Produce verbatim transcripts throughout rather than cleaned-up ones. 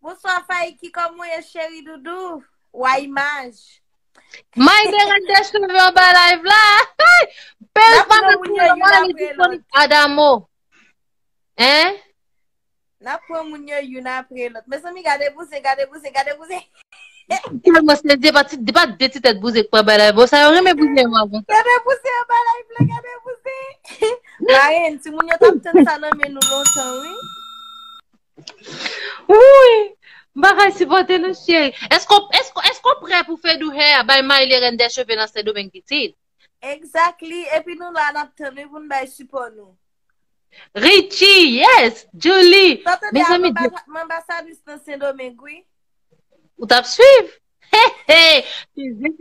Bonswa Faiki, kòman w ye cheri doudou? Wa imaj. May de rèn de cheve anba live la. Pèl pa nan moun yo youn apre lòt. Adamo. Hein? N ap pran moun yo youn apre lòt. Mezanmi, gade bouzen, gade bouzen, gade bouzen. Tèlman se de pa ti, de pa de ti tèt bouzen k pran bay la. Bon, sa yo renmen bouzen yo avan. Gade bouzen yo bay la, gade bouzen. Marenn, timoun yo t ap tann sa nan men nou lontan, wi. Wi, m pa ka sipòte nou, cheri. Èske, èske, èske w prè pou Fedou Hair bay Mayle rèn de cheve nan Sendomeng pitit? Exactly. Epi nou la, n ap tann wi pou n bay sipò nou. Richie, yes, Julie. Mezanmi, m anbasadris nan Sendomeng, wi. Ou t ap swiv? He, he.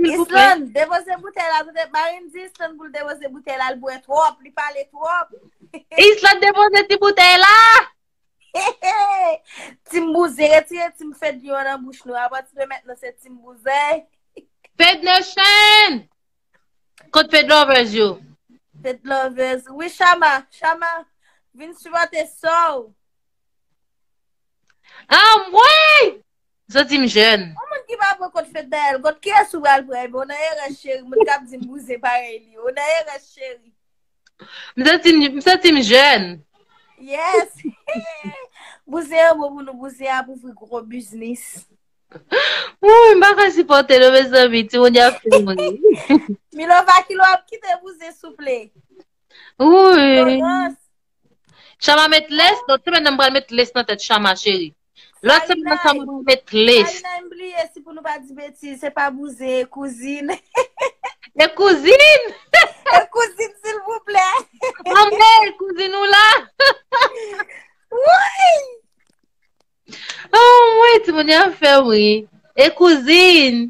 Island, depoze boutèy la, tande, Marenn di Island pou l depoze boutèy la, l bwè twòp, li pale twòp. Island depoze ti boutèy la. He, he. Team bouzen, retire team Fed yo nan bouch nou. Apati de mentnan, se team bouzen. Fed Nation! Kot Fed Lovers yo? Fed Lovers. Wi, Chama. Chama, vin sipòte sè w. Anmwey! Santi m jèn. Yon moun ki pa pran kont Fed Dayal, kont kiyès ou pral pran? Ebyen, ou nan erè, cheri. Moun k ap di m bouzen parèy li. Ou nan erè, cheri. M santi m, m santi m jèn. Yes. Bouzen an bon pou nou, bouzen ap ouvri gwo biznis. Wouy, m pa ka sipòte nou, mezanmi, timoun y ap fè m ri. Milova, kilè w ap kite bouzen, souple? Wouy. Florence. Chama met lès, lòt semèn nan m pral met lès nan tèt Chama, cheri. Lòt semèn nan Chama pral met lès. Salina, m bliye, si pou nou pa di betiz, se pa bouzen, e kouzin. E kouzin? E kouzin, silvouplè. Anmwey, kouzin ou la? Wouy! Anmwey, timoun yo ap fè m ri. E kouzin?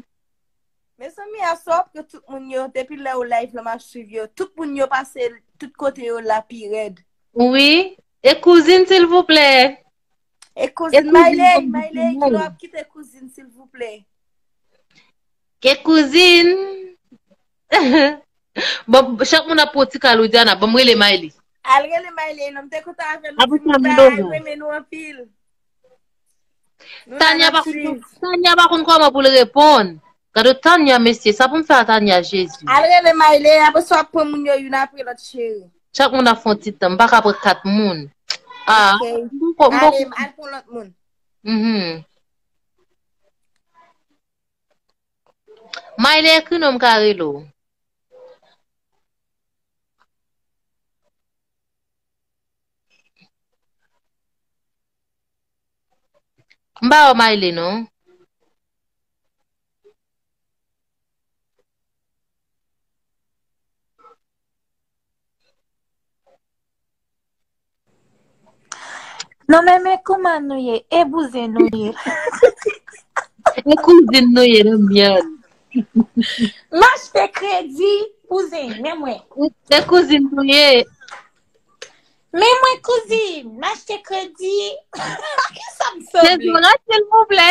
Mezanmi, aswè w ap pran tout moun yo, depi lè ou live la, m ap swiv yo. Tout moun yo pase tout kote yo la pi rèd. Wi. E kouzin, silvouplè? E kouzin, Mayley, Mayley, kilè w ap kite kouzin, silvouplè? E kouzin? Bon, chak moun ap pran ti kal ou, Diana, ban m rele Mayley. Al rele Mayley, non, m te kontan avè nou, timoun, Milova renmen nou anpil. Tanya pa konn, Tanya pa konn kòman pou l reponn. Gade Tanya, mesye, sa pou m fè a Tanya, Jezi. Al rele Mayley, apre sa w ap pran moun yo youn apre lòt, cheri. Chak moun ap fè yon ti tan, m pa ka pran kat moun. Ah, ok. M ko-, m ko-, ale, al pran lòt moun. Mhm. Mayley, ekri non, m ka rele w. M pa wè Mayley non. Non, men, men kouman nou ye? E bouzen nou ye? E kouzin nou ye, non, Bian? M achte kredi, bouzen, men mwen. E kouzin nou ye? Men mwen, kouzin, m achte kredi. Kisa m sanble? Se Zorat, silvouplè.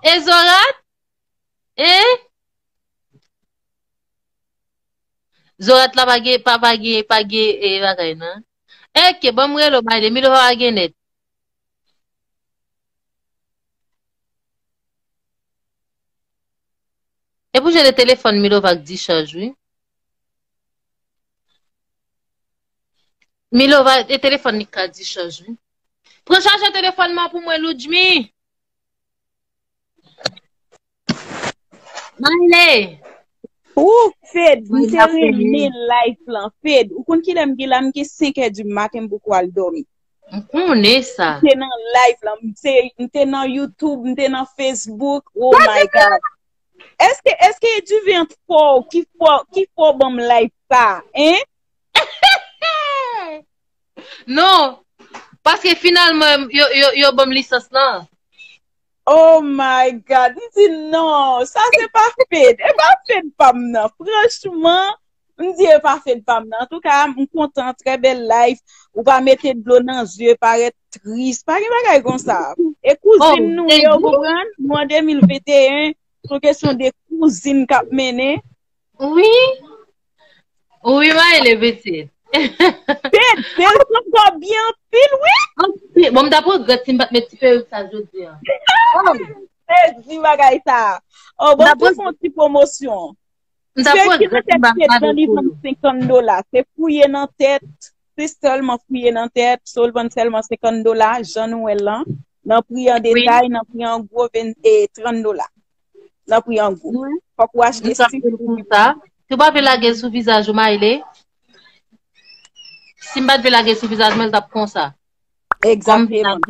E Zorat? Hein? Zorat la pa gen, pa, pa gen, pa gen, e, bagay, non. Oke, ban m rele w, Mayley, Milova pa gen nèt. E pou jan de telefòn Milova k dichaj, wi. Milova, e telefòn li k ka dichaj, wi. Pran chajè telefòn mwen pou mwen, Ludmi. Mayley. Ou, Fed, m te renmen live lan, Fed. Ou konn kilè m gen la, m gen senk è di maten, m poko al dòmi. M konnen sa. M te nan live lan, m te, m te nan YouTube, m te nan Facebook. Oh my God. Èske, èske e Diven fò, ki fò, ki fò ban m live sa, hein? Non, paske finalman, yo, yo, yo ban m lisans lan. Oh my God, m di non, sa se pa Fed, e pa Fed pa m nan, franchman, m di e pa Fed pa m nan. Antouka, m kontan, trè bèl live, ou pa mete dlo nan zye, parèt tris, pa gen bagay konsa. E kouzin nou ye, ou konprann? Nou an de mil venteyen, se yon kesyon de kouzin k ap mennen. Wi. Maile, pitit. Ped, ped, sa byen anpil, wi. Bon, m t ap regrèt si m pa t met ti perik sa jodi a. Oh. Ped, di bagay sa. Oh, bon, m ap tou fè yon ti pwomosyon. M t ap regrèt si m pa t gade polo. Senkant dola. Se fouye nan tèt. Se sèlman fouye nan tèt. So, l vann sèlman senkant dola, jan nou wè l lan. Nan pri an detay, nan pri an gwo, ven, e, trant dola. Nan pri an gwo. Fòk ou achte sik pou konsa. Si w pa vle lage l sou vizaj ou, Maile. Si m pa t vle lage l sou vizaj mwen, l t ap konsa. Egzakteman.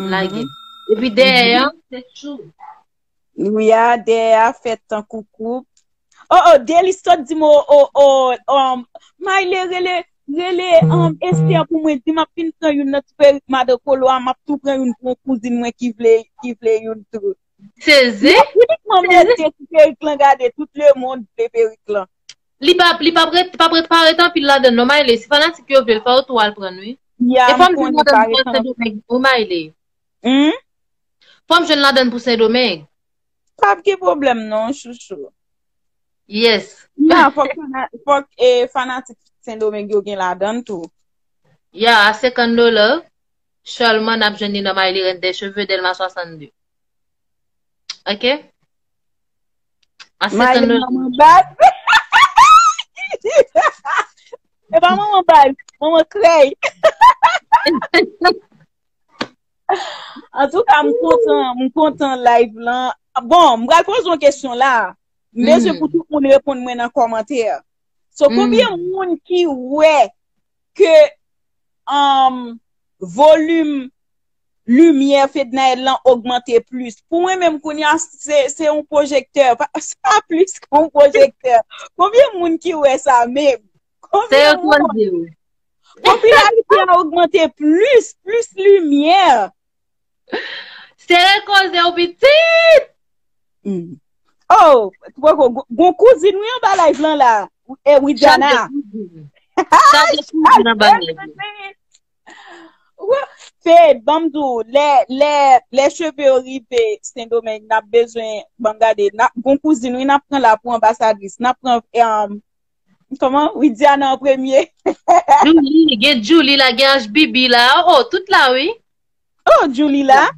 Lage. Epi dèyè an, se tjou. Wi, a, dèyè a fèt tankou koup. Oh, oh, Delis sot di m, oh, oh, oh, um, Maile rele, rele, um, Esther pou mwen, di m ap vin pran youn nan ti perik madan Kolo a, m ap tou pran youn pou yon kouzin mwen ki vle, ki vle youn tou. Sezi? Mwen, unikman mwen te ti perik lan gade, tout lemonn vle perik lan. Li pa, li pa ret, pa ret, pa ret anpil ladan non, Maile. Si fanatik yo vle l fè, yo tou al pran, wi. Ya, e fò m jwenn ladan pou Sendomeng, wi, Maile. Hmm? Fò m jwenn ladan pou Sendomeng. Pa gen pwoblèm non, chouchou. Yes. Nan, fòk fana-, fòk, e, fanatik Sendomeng yo gen ladan tou. Ya, a senkant dola, sèlman n ap jwenn li nan Maile Reine des Cheveux, Dèlma swasannde. Ok? A senkant dola. Maile manman baz. E pa manman baz, manman krèy. Antouka, m kontan, m kontan live lan. Bon, m pral poze yon kesyon la. M bezwen pou tout moun reponn mwen nan kòmantè. So, konbyen moun ki wè ke, um, volim limyè Fednaelle lan ogmante plis? Pou mwen menm, kounye a, se, se yon pwojektè. Pa, se pa plis ke yon pwojektè. Konbyen moun ki wè sa menm? Konbyen moun? Popilarite a ogmante plis, plis limyè. Sere koze w pitit. Hmm. Oh, poko, gon, gon kouzin wi anba live lan la. E Widiana. Chaje kouzin. Chaje kouzin anba live lan. Fed, ban m di w, lè, lè, lè cheve yo rive Sendomeng, n ap bezwen, ban m gade, n ap, gon kouzin wi, n ap pran la pou anbasadris, n ap pran, um, kòman? Widiana an premye. Julie, gen Julie la, gen H B B la. Oh, tout la, wi. Oh, Julie la.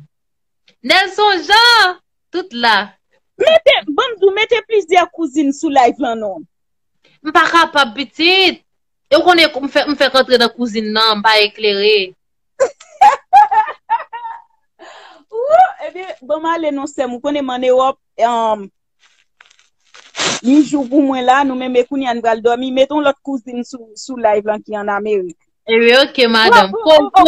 Nelson Jean, tout la. Mete, ban m di w, mete plizyè kouzin sou live lan non. M pa kapab, pitit. E w konnen m fè, m fèk antre nan kouzin nan, m pa eklere. Wou, ebyen, ban m ale non, sè m. Ou konnen m ann Ewòp, um, li jou pou mwen la, nou menm e kounye a n pral dòmi. Mete yon lòt kouzin sou, sou live lan ki ann Amerik. Ewi, ok, madanm. Koko.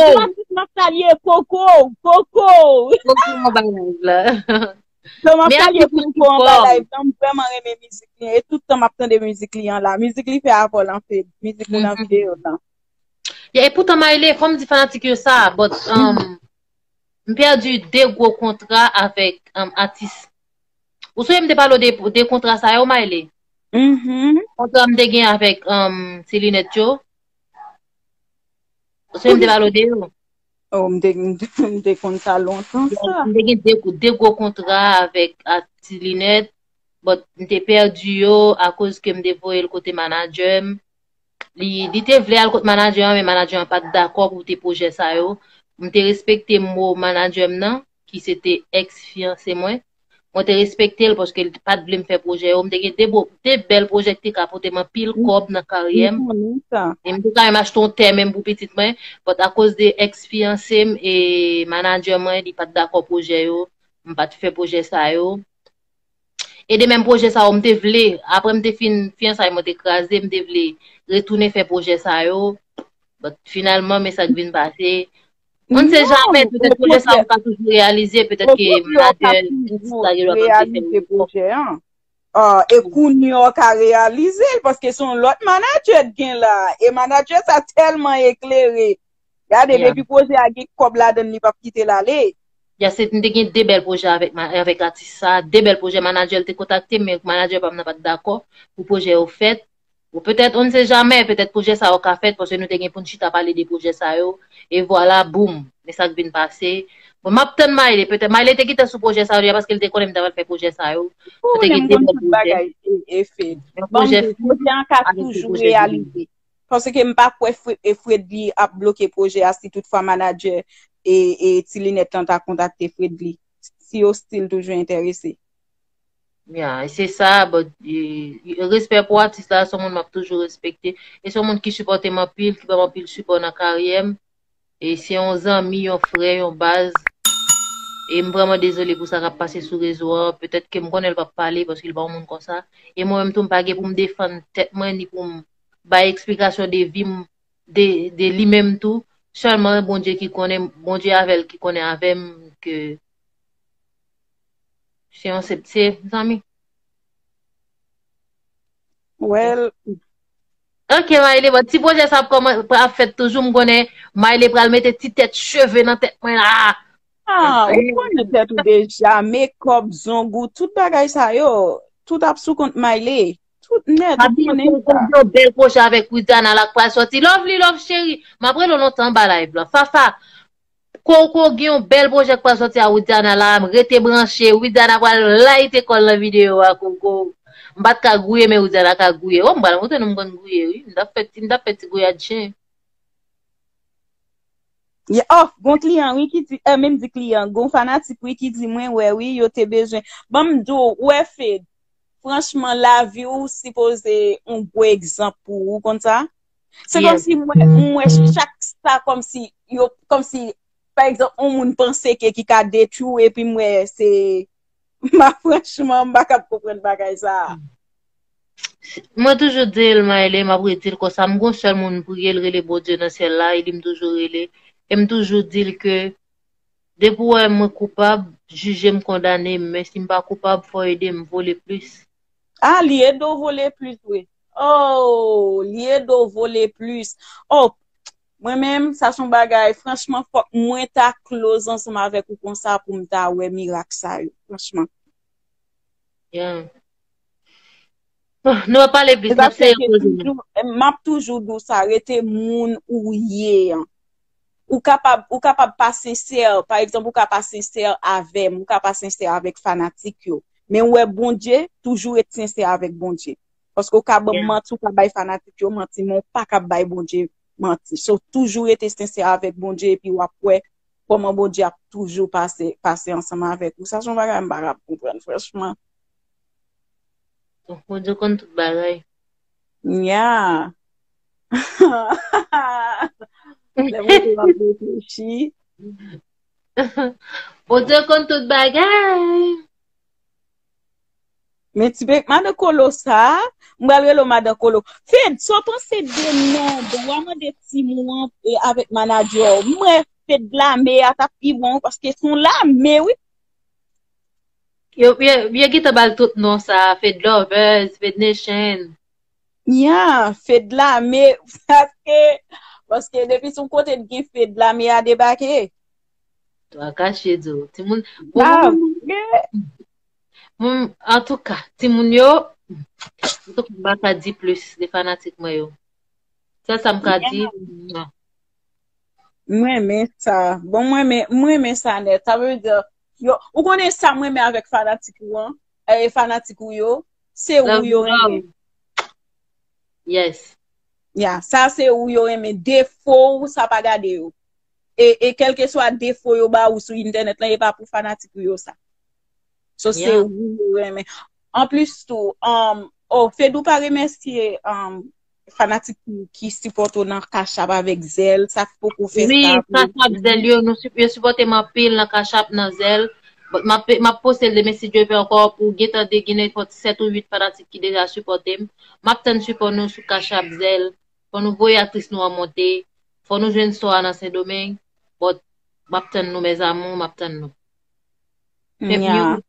M ap salye Koko, Koko. Koko anba live la. So, m ap salye Koko anba live lan, m vrèman renmen mizik li. E tout tan m ap tande mizik li an la. Mizik li fè avè l anfen. Mizik moun an videyo lan. Ya, e poutan Maile, fò m di fanatik yo sa, but, um, m pèdi de gwo kontra avèk, um, atis. Ou sonje m te pale w de, de kontra sa yo, Maile? Kontra m te gen avèk, um, ti linèt yo. Ou sonje m te pale w de yo? Oh, m te, m te, m te konn sa lontan, sa. M te gen de, de gwo kontra avèk, ak ti linèt, but m te pèdi yo akoz ke m te voye l kote manadjè m. Li, li te vle al kot manadjè an, men manadjè an pa t dakò pou te pwojè sa yo. M te respekte mo manadjè m nan, ki se te èks fiyanse mwen. Mwen te respekte l paske l pa t vle m fè pwojè yo. M te gen de bo-, de bèl pwojè ki te ka pote m anpil kòb nan karyè m. E m te ka menm achte yon tè menm pou pitit mwen. But akoz de èks fiyanse m e manadjè mwen, li pa t dakò pwojè yo. M pa t fè pwojè sa yo. E de menm pwojè sa yo, m te vle, apre m te fin fiyansay mwen te kraze, m te vle retounen fè pwojè sa yo. But finalman, men sa k vin pase. On ne sait jamais, petèt pwojè sa yo ka toujou reyalize, petèt ke manadjè, atis la, yo ap ap fè pwojè an. Ah, e kounye a w ka reyalize l, paske se yon lòt manadjè k gen la. E manadjè sa tèlman eklere. Gade, depi pwojè a gen kòb ladan l, li p ap kite l ale. Ya, se, m te gen de bèl pwojè avèk ma-, avèk atis sa, de bèl pwojè. Manadjè l te kontakte m, men manadjè pa m nan pa t dakò pou pwojè yo fèt. Bon, petèt, on ne sait jamais, petèt pwojè sa yo ka fèt, paske nou te gen pou n chita pale de pwojè sa yo. E vwala, boum, Men sa k vin pase. Bon, m ap tann Mayle, petèt. Mayle te gentan sou pwojè sa yo deja paske l te konnen m t ap al fè pwojè sa yo. Ou konnen m konn tout bagay e, e Fed. Bon, pwojè an ka toujou reyalize. Paske m pa kwè Fre- e Fredly ap bloke pwojè a si toutfwa manadjè e, e Ti Linèt lan ta kontakte Fredly. Si yo still toujou enterese. Ya, e se sa, but, e, e, respè pou atis la, se yon moun m ap toujou respekte. E se yon moun ki sipòte m anpil, ki ban m anpil sipò nan karyè m. E se yon zanmi, yon frè, yon baz. E m vrèman dezole pou sa k ap pase sou rezo an. Petèt ke m konnen l p ap pale paske l pa yon moun konsa. E mwen menm tou, m pa gen pou m defann tèt mwen, ni pou m bay eksplikasyon de vi m, de, de li menm tou. Sèlman Bondye ki konnen, Bondye avè l ki konnen avè m ke se yon se, se zanmi. Well, Ok, Mayle, bon, ti pwojè sa ap kòman, ap fèt toujou, m konnen Mayle pral mete ti tèt cheve nan tèt mwen la. Ah, ou konnen tèt ou deja, mekòp, zong ou, tout bagay sa yo, tout ap sou kont Mayle. Tout nèt, ou konnen sa. Gen yon bèl pwojè avèk Widiana la k pral sòti. Lovely, love, cheri. M ap rele w lontan anba live la. Fafa, Koko gen yon bèl pwojè k pral sòti a Widiana la. Rete branche. Widiana pral layite kò l nan videyo a, Koko. M pa t ka gouye, men Widiana ka gouye. Oh, m pral montre nou m konn gouye, wi. M t ap fè ti, m t ap fè ti gouyad chen. Yeah, oh, gon kliyan, wi, ki di, eh, menm di kliyan, gon fanatik, wi, ki di mwen, wè, wi, yo te bezwen. Ban m di w, wè, Fed, franchman, lavi w sipoze yon gwo egzanp pou ou, ou konn sa? Se kòmsi mwen, mwen chak sa kòmsi, yo, kòmsi, pa egzanp, yon moun panse ke ki ka detwi w, epi mwen, se, ma, franchman, m pa kab konprann bagay sa a. Mwen toujou di l, Mayle, m ap redi l konsa, m gon sèl moun m priye, l rele Bondye nan syèl la, e li m toujou rele. E m toujou di l ke depi w wè mwen koupab, jije m, kondane m, men si m pa koupab, fò w ede m vole plis. Ah, li ede w vole plis, wi. Oh, li ede w vole plis. Oh, mwen menm, sa se yon bagay, franchman, fòk mwen ta close ansanm avèk ou konsa pou m ta wè mirak sa yo, franchman. Yeah. Bon, nou pa pale plis, n ap sere koze nou. M ap toujou di w sa, rete moun ou ye an. Ou kapab, ou kapab pa sensè, pa egzanp, ou ka pa sensè avè m, ou ka pa sensè avèk fanatik yo. Men ou wè Bondye, toujou ret sensè avèk Bondye. Paske ou ka ban m manti, ou ka bay fanatik yo manti, men ou pa ka bay Bondye manti. So, toujou rete sensè avèk Bondye, epi w ap wè kòman Bondye ap toujou pase, pase ansanm avèk ou. Sa se yon bagay m pa ka konprann, franchman. Donk, Bondye konn tout bagay. Yeah. Lè Bondye ap reflechi. Bondye konn tout bagay. Men ti pe, madan Kolo sa, m pral rele w madan Kolo. Fed, sa w panse de non, bon, w a mande timoun an, e, avèk manadjè w. Mwen, Fed lame a t ap pi bon, paske se yon lame, wi. Yo, yo, yo gentan ba l tout non sa, Fed Lovers, Fed Nation. Ya, Fed lame, paske, paske depi sou kote gen Fed lame a debake. Twa kache di w. Timoun, bon, ah, moun, moun, antouka, timoun yo, antouka, m pa ka di plis de fanatik mwen yo. Sèl sa m ka di, non. M renmen sa. Bon, m renmen, m renmen sa nèt. Sa vle di, yo, ou konnen sa m renmen avèk fanatik ou an, e fanatik ou yo, se ou yo renmen. Yes. Ya, sa se ou yo renmen. Defo ou, sa pa gade yo. E, e kèlkeswa defo yo ba ou sou entènèt lan, e pa pou fanatik ou yo sa. So, se ou yo renmen. Anplis tou, um, oh, Fedou pa remèsye, um, fanatik ki, ki sipòte w nan Cash App avèk Zelle, sa k poko fè sa. Wi, Cash App, Zelle yo, nou, yo sipòte m anpil nan Cash App, nan Zelle. But m ap, m ap poste l demen si Dye vle ankò pou gen tande gen nenpòt sèt ou uit fanatik ki deja sipòte m. M ap tann sipò nou sou Cash App, Zelle. Fò nou voye atris nou an monte. Fò nou jwenn sò a nan Sendomeng. But m ap tann nou, mes amours, m ap tann nou. Thank you.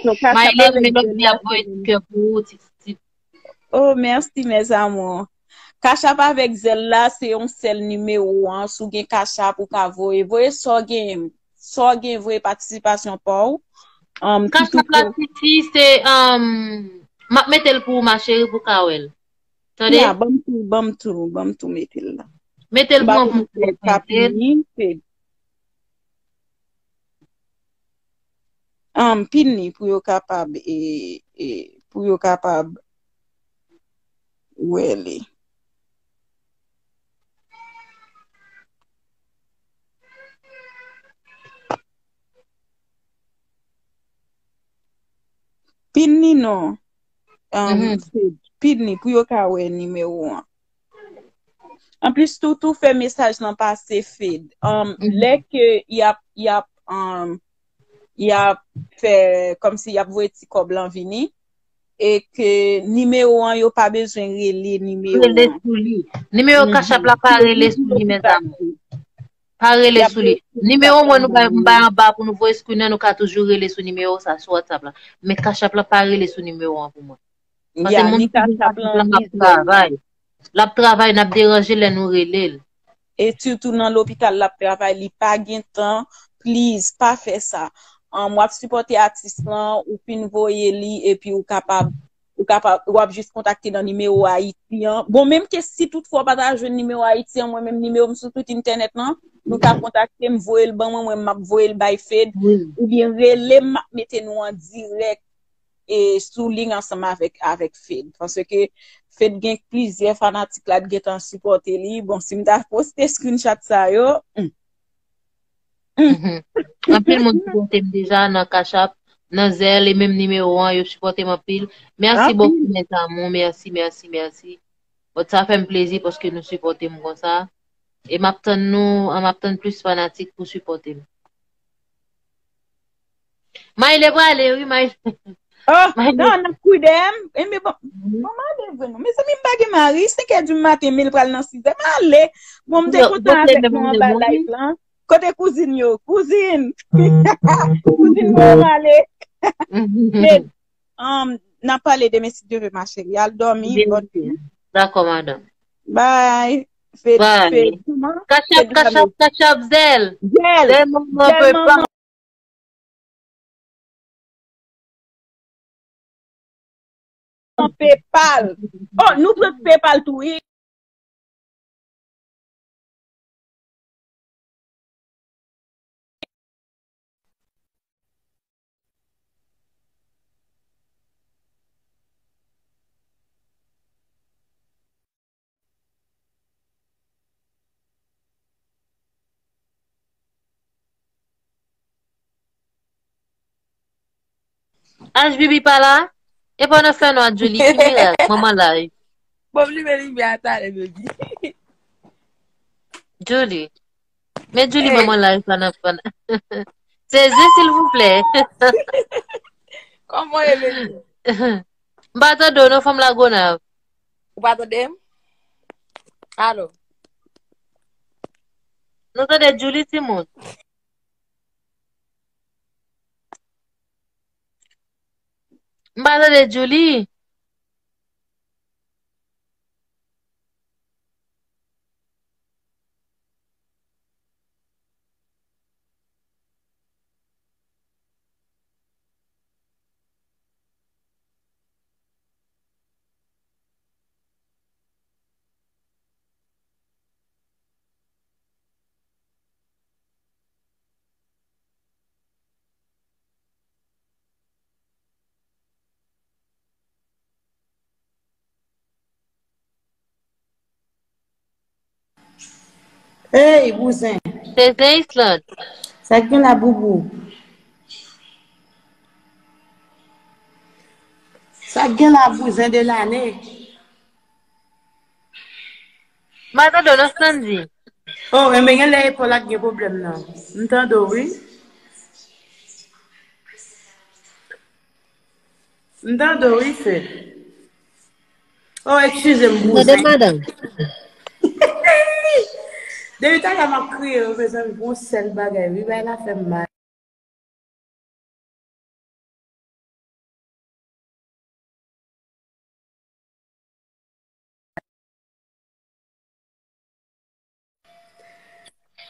Maëlle, Melody ap voye ti kè pou ou, ti, ti. Oh, mèsi, mes amours. Cash App avèk Zelle la, se yon sèl nimewo an. Si w gen Cash App, ou ka voye. Voye sa w gen, sa w gen, voye patisipasyon pa w. Um, Cash App la, Titi, se, um, m ap mete l pou ou, ma chérie, pou w ka wè l. Tande? Ya, ban m tou, ban m tou, ban m tou mete l la. Mete l pou mwen pou m fè, pa pini, se, um, pini pou yo kapab, e, e, pou yo kapab wè li. Pini non. Um, mhm. Pini pou yo ka wè nimewo an. Anplis, tou, tou fè mesaj lan pase Fed. Um, mhm. Lè ke y ap, y ap, um, y ap fè kòmsi y ap voye ti kòb lan vini, e ke nimewo an, yo pa bezwen rele nimewo an. Rele sou li. Nimewo Cash App la pa rele sou li, mezanmi. Pa rele sou li. Nimewo mwen nou bay, m bay anba pou nou voye screen nan, nou ka toujou rele sou nimewo sa sou WhatsApp la. Men Cash App la pa rele sou nimewo an pou mwen. Paske moun ki gen Cash App lan ap travay. L ap travay, n ap deranje lè nou rele l. E sitou nan lopital l ap travay, li pa gen tan, please, pa fè sa. An, w ap sipòte atis lan, ou fin voye li, epi ou kapab, ou kapab, w ap jis kontakte nan nimewo Ayiti an. Bon, menm ke si toutfwa w pa ta jwenn nimewo Ayiti an, mwen menm nimewo m sou tout entènèt lan, nou ka kontakte m, voye l ban mwen, mwen m ap voye l bay Fed, oubyen rele m, m ap mete nou an dirèk e sou liy ansanm avèk, avèk Fed. Paske Fed gen plizyè fanatik la t gentan sipòte li. Bon, si m ta poste screenshot sa yo, hmm. Hmm. Mhm. Anpil moun sipòte m deja nan Cash App, nan Zelle, e menm nimewo an, yo sipòte m anpil. Mèsi bokou, mes amours. Mèsi, mèsi, mèsi. Bon, sa fè m plezi paske nou sipòte m konsa. E m ap tann nou, m ap tann plis fanatik pou sipòte m. Mayle prale, wi, Mayle. Oh, Mayle. Non, n ap kouri dèyè m. E men bon, bon, m ale vre non. Mezanmi, m pa gen mari, senkè di maten, men l pral nan sizè. M ale. Bon, m te kontan avèk nou anba live lan. Kote kouzin yo? Kouzin! Kouzin mwen, m ale. Men, um, n ap pale demen si Dye vle, ma chérie. Al dòmi, bonne nuit. Dakò, madanm. Bye. Fed, Fed, kouman? Cash App, Cash App, Cash App, Zelle. Zelle. Zelle, manman, papa. Paypal. Oh, nou pran Paypal tou, wi. H B B pa la? E pandan fè nwa, Julie, ki mirak? Manman laj. Bon, m limen limyè a talè, baby. Julie. Men Julie, manman laj la nan fè. Sezi, silvouplè. Kòman w ye, baby? M pa tande w non, fanm Lagonav. Ou pa tande m? Alo? Nou tande Julie, timoun. M pa tande Julie. Ey, bouzen. Se zen Island. Sa k gen la, boubou? Sa k gen la, bouzen de lane? M pa tande w non, Sandy. Oh, enben gen lè epòl la k gen pwoblèm nan. M tande w, wi. M tande w, wi, sè. Oh, eskize m, bouzen. Tande, madanm. Depi talè m ap kriye, wi, mezanmi, gon sèl bagay, wi, bagay la fè m mal.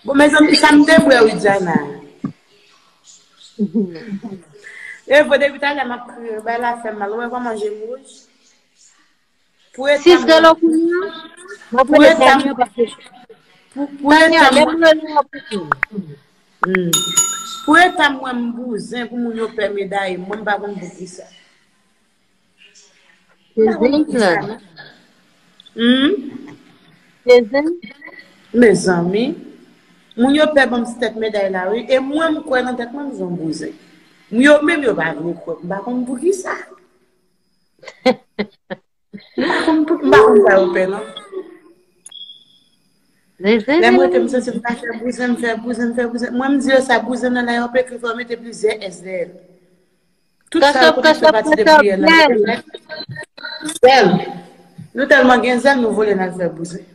Bon, mezanmi, sa m te bwè, wi, Diana. E vre, depi talè m ap kriye, bay la fè m mal. Ou wè kòman je m wouj? Sis galo kounye a? M ap rele fanmi an paske Pou, pou Tanya, eta lè m, m rele w ap ouvri. Hmm. Pou eta m, mwen m bouzen pou moun yo pè meday, mwen m pa konn poukisa. M pa konn poukisa, non. Hmm? Mezanmi. Moun yo pè ban m ti tèt meday la, wi. E mwen, m kwè nan tèt mwen, m son bouzen. Yo menm, yo pa vle kwè. M pa konn poukisa. M pa konn pou, m pa konn sa yo pè, non. Lè m rete, m santi m ka fè bouzen, m fè bouzen, m fè bouzen. Mwen, m di yo sa, bouzen nan la, yo ap ekri fò mete plizyè S dèyè l. Tout sa yo konn fè pati de priyè la. Zèl. Nou tèlman gen zèl, nou vole n al fè bouzen.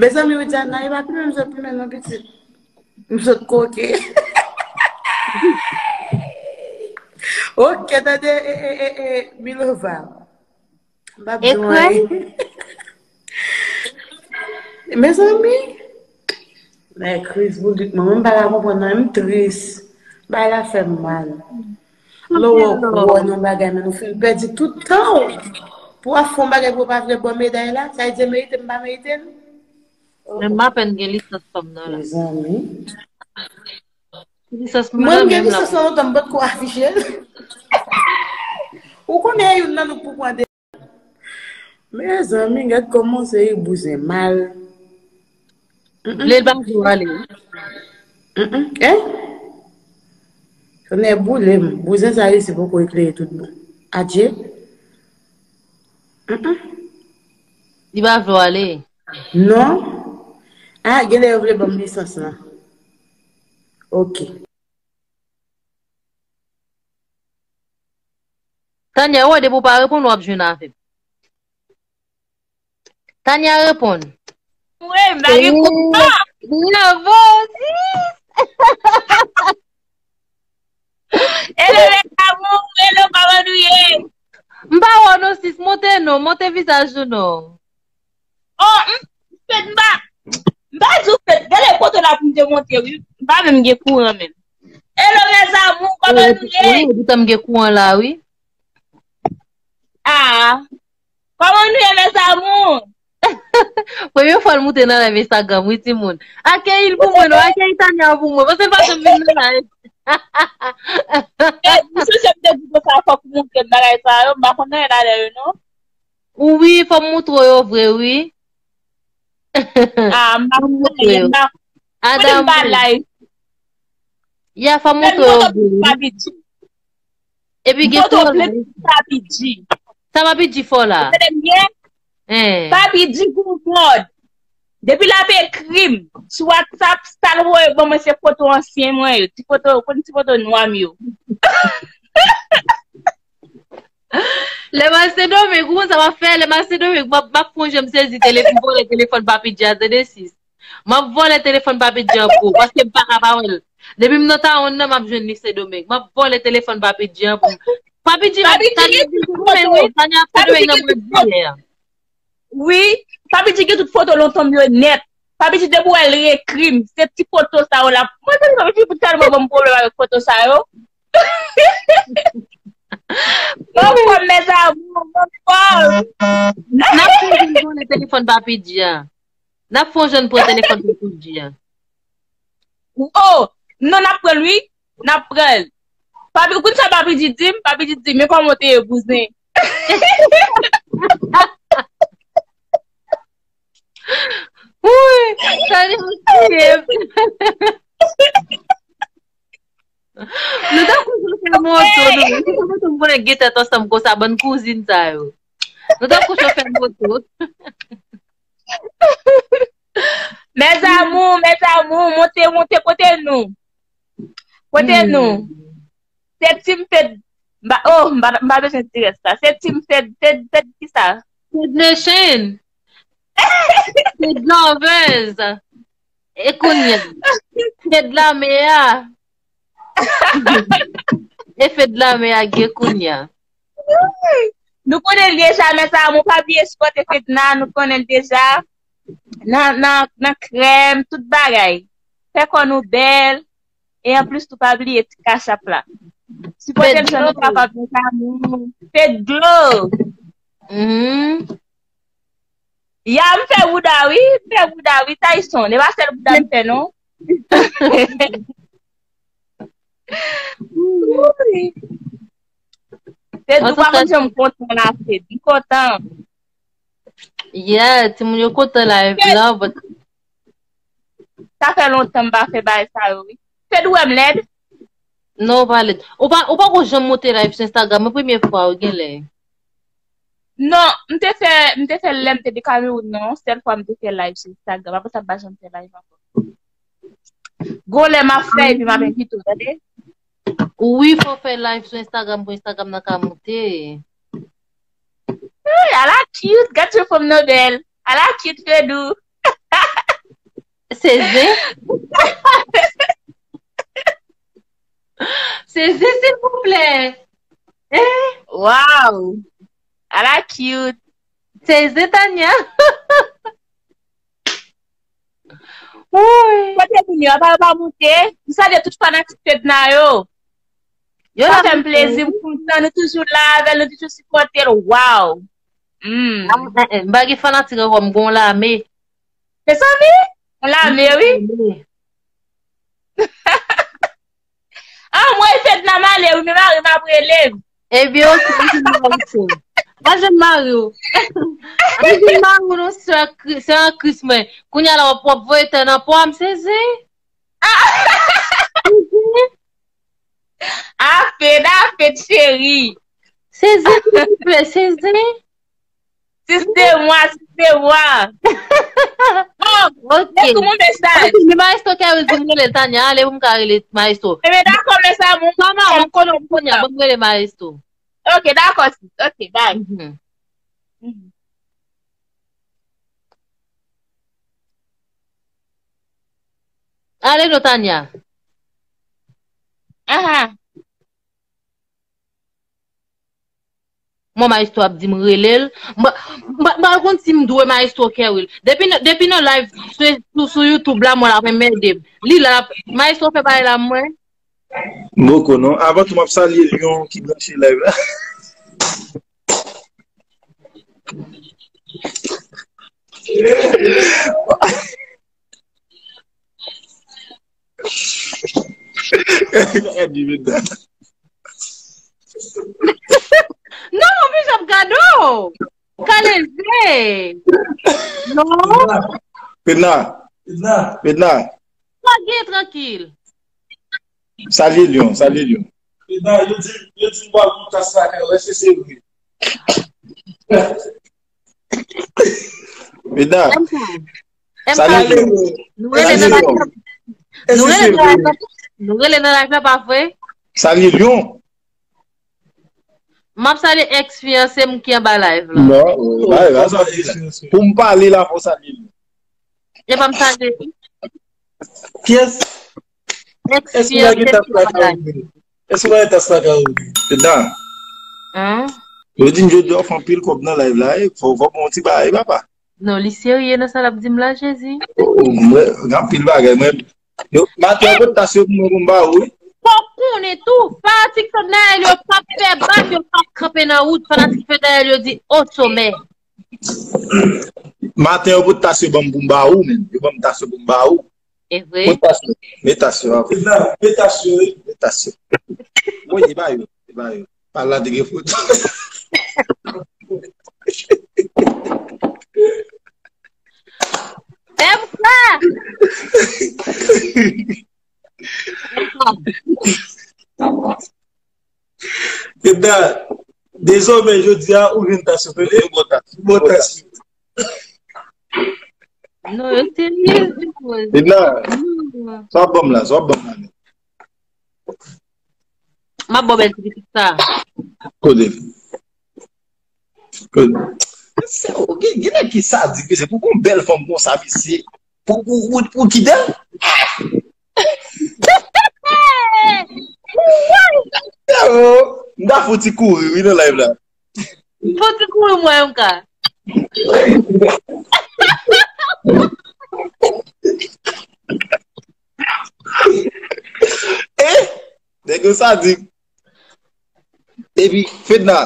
Mezanmi, Widiana, e pa plimen m sot plimen non, pitit. M sot koke. Ok, tande, e, e, e, e, Milova. M p ap di w anyen. Mezanmi, men kriz bourik mwen, mwen m pa ka konprann nan, m tris. Bagay la fè m mal. Lè w wè w nan bagay, men nou fin pèdi tout tan w. Pou w ap fè yon bagay pou w pa vle ban meday la, sa vle di merite m pa merite l. Menm m apèn gen lisans fanm nan la. Mezanmi. Mwen, m gen lisans lan lontan, m potko afiche l. Ou konnen youn nan nou k pou pran de. Mezanmi, gad kòman se bouzen mal. Vle l pa vle w ale. Mm, mm. Hein? Tonnè boule m. Bouzen sa resi poko eklere tout bon. Adje. Mm, mm. Li pa vle w ale. Non. Ah, genlè yo vle ban m lisans lan. Ok. Tanya, wè, depi w pa reponn, w ap jwenn avè m. Tanya, reponn. Wi, m pa gen kouran. Bravo, sis! Hello, mes amours. Hello, kòman nou ye? M pa wè w non, sis. Monte non, monte vizaj ou non. Oh, m, m pa, m pa di w fèt. Gade poto la pou m te monte, wi. M pa menm gen kouran menm. Hello, mes amours, kòman nou ye? Wi, poutan m gen kouran la, wi. Ah, kòman nou ye, mes amours? Premye fwa l moute nan live Instagram, wi, timoun. Akeyi l pou mwen, non, akeyi Tanya pou mwen. Paske l pa janm vin nan live. Eh, m sonje m te di konsa fòk ou montre m bagay sa yo, m pa konn anyen ladan yo, non. Wi, fò m montre w yo vre, wi. Ah, m pa konn anyen, m pa, m pa live. Ya, fò m montre w yo vre, wi. Epi gen tou Papi G. Sa Papi G fò la? Ou tande m byen? Hein. Papi G gon mòd. Depi l ap ekri m sou WhatsApp, sa l voye ban mwen se foto ansyen mwen yo. Ti foto, konn ti foto nwa m yo. Lè m al Sendomeng, ou konn sa m ap fè? Lè m al Sendomeng, m ap, m ap fè yon jan m sezi telefòn, m vòlè telefòn Papi G a, tande sis. M ap vòlè telefòn Papi G an pou ou, paske m pa ka pa wè l. Depi m nan Tawonn nan, m ap jwenn li Sendomeng. M ap vòlè telefòn Papi G an pou m. Papi G, Papi G gen tout foto. Tanya ap Sendomeng nan mwa jiyè a. Wi, Papi G gen tout foto lontan m yo nèt. Papi G depi w wè l reekri m, se ti foto sa yo la. Mwen tande Papi G pou tèlman ban m pwoblèm avèk foto sa yo. Bon, bon, mes amours, bon, bon. N ap fè yon jan vòlè telefòn Papi G a. N ap fè yon jan pran telefòn Papi G a. Oh, non, n ap pran l, wi. N ap pran l. Papi, ou konn sa Papi G di m? Papi G di m, men kòman w te ye, bouzen? Wi, sa li m. Nou tankou chofè moto, nou. Nou tankou moto, m konnen gen tèt ansanm konsa, bann kouzin sa yo. Nou tankou chofè moto. Mes amours, mes amours, monte, monte, kote nou? Kote nou? Se Team Fed, m pa, oh, m pa, m pa bezwen di rès la. Se Team Fed, Fed, Fed ki sa? Fed Nation. Fed Lovers. E kounye a? Fed Lame a. E Fed Lame a gen kounye a. Nou konnen l deja, mes amours, pa bliye sipòte Fedna, nou konnen l deja. Nan, nan, nan krèm, tout bagay. Fè kò nou bèl. E anplis tou, pa bliye ti Cash App la. Sipòte l jan nou kapab, mes amours. Fedglow. Mhm. Ya, m fè bouda, wi. M fè bouda, wi, Tyson. E pa sèl bouda m fè, non. Wi. Se tou pa konn jan m kontan la, Fed. M kontan. Yeah, timoun yo kontan live la, but sa fè lontan m pa fè bagay sa yo, wi. Fed, ou wè m lèd? Non, ou pa lèd. Ou pa, ou pa ko janm monte live sou Instagram, mwen premye fwa, ou genlè. Non, m te fè, m te fè lè m te de Kamewoun nan, sèl fwa m te fè live sou Instagram, apre sa m pa janm fè live ankò. Gon lè m ap fè epi m ap envite w, tande? Wi, fò w fè live sou Instagram pou Instagram nan ka monte. Hey, a la cute, gad yon fanm nan bèl. A la cute, Fedou. Se zen? Se zen, silvouplè. Eh? Wow. A la cute. Se zen, Tania. Woy. Kote moun yo, apa yo pa monte? M salye tout fanatik Fedna yo. Yo sa la fè m plezi, m kontan, nou toujou la avè l, nou toujou sipòte l. Wow. Mm. Ah, eh, eh, m pa gen fanatik ankò, m gon lame. Mezanmi, yon lame, wi. Anmwey, Fedna m ale wi, men mari m ap rele m. Ebyen, oke, m jwenn mari w. Pa jwenn mari w. Pa jwenn mari w, non, sè Kri-, sè an Kris mwen. Kounye a la, w ap, w ap voye tè nan pwa m, sezi. A Fed, a Fed, cheri. Sezi, silvouplè, sezi. Siste mwa, siste mwa. Bon, ok. Lè sou mon mesaj. Ok, men maestro Kerry di m rele Tania, ale pou m ka rele maestro. Ebyen, dakò, men sa, moun, kòman, m konnen w kounye a, ban m rele maestro. Ok, dakò, sis. Ok, bye. Mhm. Mhm. Ale non, Tania. Aha. Mwen, maestro ap di m rele l. Mwen, mwen, mwen pa konn si m dwe maestro Kerry. Depi nan, depi nan live sou, sou, sou YouTube la, mwen l ap enmède m. Li la, maestro fè bagay la mwen. Boko non. Avan tou, m ap salye Lyon ki branche live la. Non, anpil jan ap gade w. Kaleze. Non. Fedna. Fedna. Fedna. Pa gen trankil. Salye Lyon, salye Lyon. Fedna, yo di, yo di m pral pou tas la kay, èske se vre? Fedna. Salye Lyon. Nou rele nan live la. Nou rele nan live la, pa vre? Salye Lyon. M ap salye ex fiyanse m ki anba live la. Non, ba, ba, sa, pou m pale la, fò salye li. E pa m salye li. Kiyès? Ex fiyanse m ki anba live. Èske w pa gen tas la ka ouvri? Fedna. Hein? Yo di m jodi a w fè anpil kòb nan live la, e fò, fò w pran yon ti bagay, papa. Non, li serye nan sa l ap di m la, Jezi. Oh, mwen, gen anpil bagay, mwen, Yo, maten yo pot tas yo pou mwen pou m ba ou, wi. Fò w konnen tou, fanatik Fednaelle yo p ap fè bak, yo p ap kanpe nan wout. Fanatik Fednaelle yo di o somè. Maten yo pot tas yo ban m pou m ba ou, menm. Yo ban m tas yo pou m ba ou. E vre? Pot tas yo. Met tas yo, a. Met tas yo, wi. Met tas yo. Woy, e ba yo, e ba yo. Pal la te gen foto. Fè m sa! Fedna, dezòmè, jodi a, ou vin tasyon, tande? Ou bon tasyon. Bon tasyon. Non, yo serye, wi. Fedna, sa w ap ban m la, sa w ap ban m la, menm. M ap ba w bèl ti pitit sa. Kote? Kote? Se, gen, gen nèg ki sadik, mesye, pou gon bèl fanm konsa, mesye. Pou, pou, pou, pou kite l? Frèwo, m ta fouti kouri, wi, nan live la. Fouti kouri, mwen, m ka. Eh, nèg yo sadik. Epi, Fedna,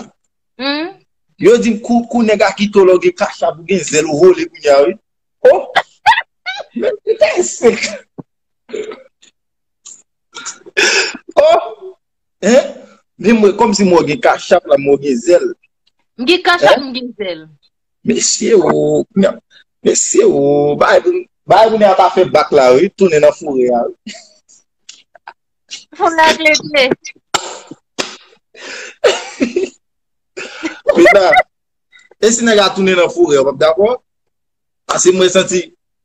hmm? Yo di m kou, kou nèg la kite w la, w gen kachap, ou gen zèl, ou vole kounye a, wi. Oh! Men, men, oh! Hein? Men mwen, kòmsi mwen gen kachap la, mwen gen zèl. M gen kachap, hein? M gen zèl. Mesye, o, mesye, o, bay pou, bay pou nèg la ta fè bak la, wi, tounen nan forè a, wi. Fò n regle. Pita, e si nèg la tounen nan forè, w p ap dakò? Paske mwen santi,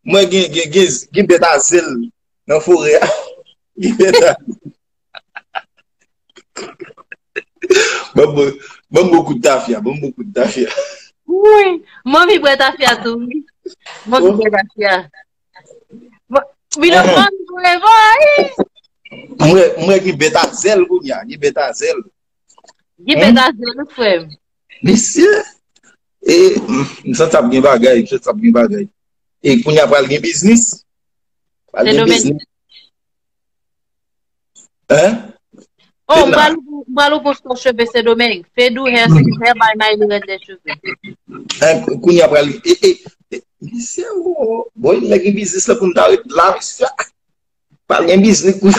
mwen gen, gen, gen, gen bèt a zèl nan forè a. Gen bèt a Ban m, ban m bon kout tafya, ban m bon kout tafya. Wi, m anvi bwè tafya tou, wi. M anvi bwè tafya. Bon, Billy, m anvi bwè, boy. Mwen, mwen gen bèt a zèl kounye a, gen bèt a zèl. Gen bèt a zèl, wi, frè m. Mesye, e, m, m santi ap gen bagay, m santi ap gen bagay. E kounye a pral gen biznis. Pral gen biznis. Hein? Oh, m pral, m pral ouvri yon cheve Sendomeng. Fedou Hair, Hair by Miley Red Hair Cheveux. Hein, kounye a pral, e, e, e, mesye, o, bon, nèg gen biznis la pou m ta ret la, mesye. Pral gen biznis pou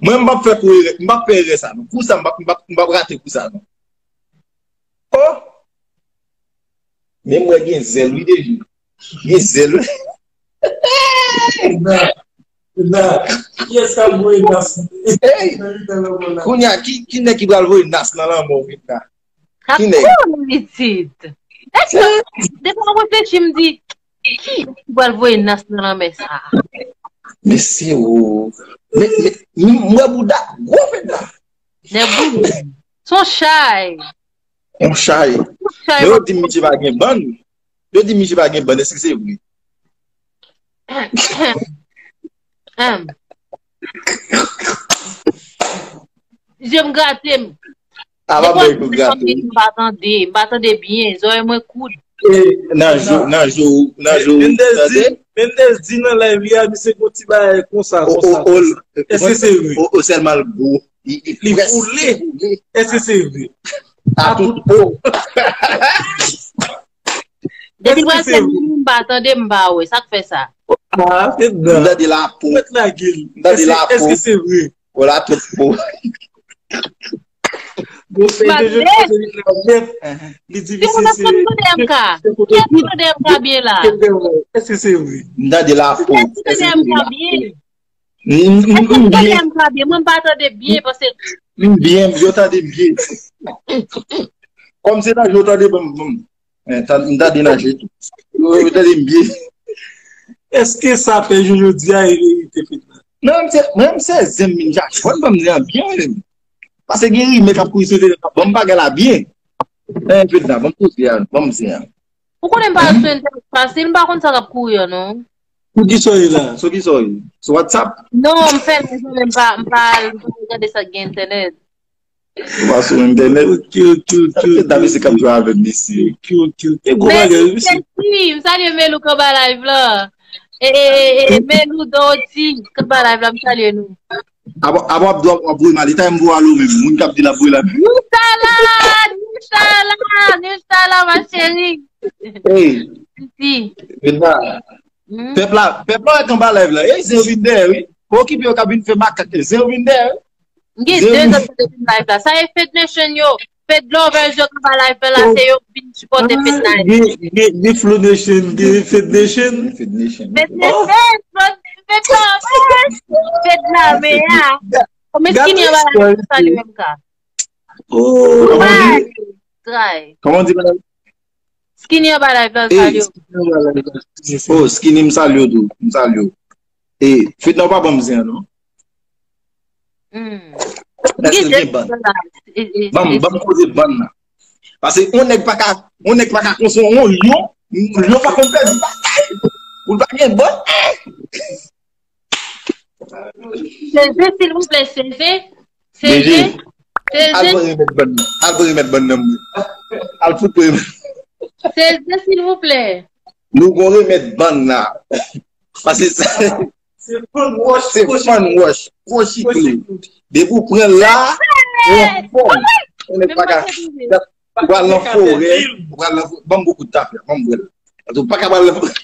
mwen, m p ap fè kou erè, m p ap fè erè sa, non. Kou sa, m p ap, m p ap, m p ap rate kou sa, non. Oh! Men mwen gen zèl, wi, deja. Gen zèl, wi. Nan, nan, kiyès k ap voye nas? Hey! Nan mitan lanmò la. Kounye a, ki, ki nèg ki pral voye nas nan lanmò, wi, la? Ki nèg? Ap kouri, pitit. Èske, depi m reflechi, m di, ki pral voye nas nan lanmè sa a? Mesye, o. Men, men, m wè bouda gwo, Fedna. Nèg bouda. Son chay. Yon chay. Yon chay. Men yo di m misye pa gen bann. Yo di m misye pa gen bann. Èske se vre? Em. Je m grate m. A pa bay pou grato. M pa tande, m pa tande byen, zòrèy mwen koud. Nan jou, nan jou, nan jou, Mendez di, tande? Mendez di nan live li a, misye gon ti bagay konsa, konsa, konsa. Èske se vre? O, o, sèlman l gwo. Li, li boule. Èske se vre? A tout po. Depi l pral fè m, m pa tande, m pa wè. Sa k fè sa? Ah, se dan. M tande lapo. Mèt lage l. M tande lapo. Èske se vre? Wala tout po. Bon, se Jojo ki poze li la nèt. Li di misye se, se kote ki, kote ki, èske se vre? M tande lapo. Èske se vre? M, m, m byen. Èske m tande m byen? Mwen, m pa tande byen, paske m byen, yo tande m byen. Kòm se nan je w tande, bon, bon. Eh, ta-, m tande nan je tou. Yo, yo tande m byen. Èske sa Pè Jojo di a e verite, Fedna? Non, m se, mwen, m se zen m vin chache. Fò n ban m zen an byen, wi. Paske gen rimè k ap kouri sou tele, ban m bagay la byen. Eh, Fedna, ban m koze a, ban m zen an. Ou konnen m pa sou entènèt fasil, m pa konn sa k ap kouri an, non. Sou ki sa w ye la? Sou ki sa w ye? Sou WhatsApp? Non, m fè lè, men m pa, m pa, m pa gade sa k gen entènèt. Ou pa sou entènèt? Ok, ok, ok, ok. Sa se dam isi k ap jwe avè m isi. Ok, ok, ok. E gwo bagay, wi, mesye. Melou Dorothy, m salye Melou k anba live la. E, e, e, e, Melou Dorothy k anba live la, m salye nou. Apa, apa w ap di w ap voye m ale, ta m voye w ale ou menm, moun k ap di l ap voye l ale. Nishala, Nishala, Nishala, ma chérie. Hey. Sisi. Fedna. Hmm? Pèp la, pèp la wè k anba live la. Ey, zen yo vin dèyè, wi. Pa okipe yo k ap vin fè makak, zen yo vin dèyè, wi. M gen de zan m tande vin live la. Sa e Fed Nation yo. Fed Lovers yo k anba live la, se yo k vin sipòte Fed Nation. Gen, gen, gen Flow Nation, gen Fed Nation. Fed Nation. Fed Nation, Fed Lovers, Fed la, men a. Kòman Skinny anba live la, salye M K. Oh. Tray. Kòman di, madam? Skinny anba live la, salye. Skinny anba live la. Oh, Skinny, m salye w tou. M salye w. E, Fedna, w pa ban m zen an, non. Hmm. Èske l gen bann? Ban m, ban m koze bann nan. Paske yon nèg pa ka, yon nèg pa ka konsome yon lyon, lyon pa konn pèdi batay. Pou l pa gen bann. Seze, silvouplè, seze. Seze. Seze. Al pou remèt bann nan. Al pou remèt bann nan, mwen. Al fout pou remèt. Seze, silvouplè. Nou gon remèt bann nan. Paske sa, se fann wòch, se fann wòch, kwochi klou. Depi w pran l la, Ou anfòm. Ou nèg pa ka. Ou pral nan forè. Ou pral nan forè. Ban m bokou tafya. Ban m bwè l. Ou pa ka pral nan forè.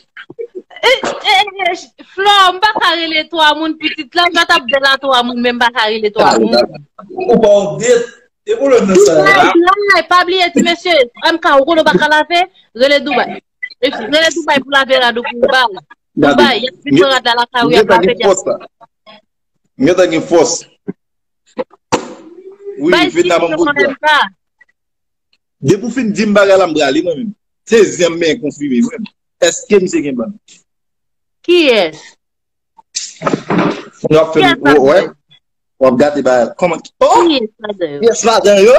Flò, m pa ka rele twa moun pitit la, m pa t ap bèl a twa moun, men m pa ka rele twa moun. Ou pa update. E pwoblèm nan sa a. Lay, lay, pa bliye ti mesye. M K, ou konnen w pa ka lave, rele Dubai. Rele Dubai pou lave rad ou pou w bay. Dubai, y ap vin pran rad la lakay ou, y ap lave. M gentan gen fòs. Wi, Fedna ban m kote a. Depi w fin di m bagay la, m prale mwen menm. Se zen m men konfime mwen. Èske misye gen bann? Kiyès? N ap fè w wè. W ap gade bagay. Kòman? Oh! Kiyès ladan yo? Kiyès ladan yo?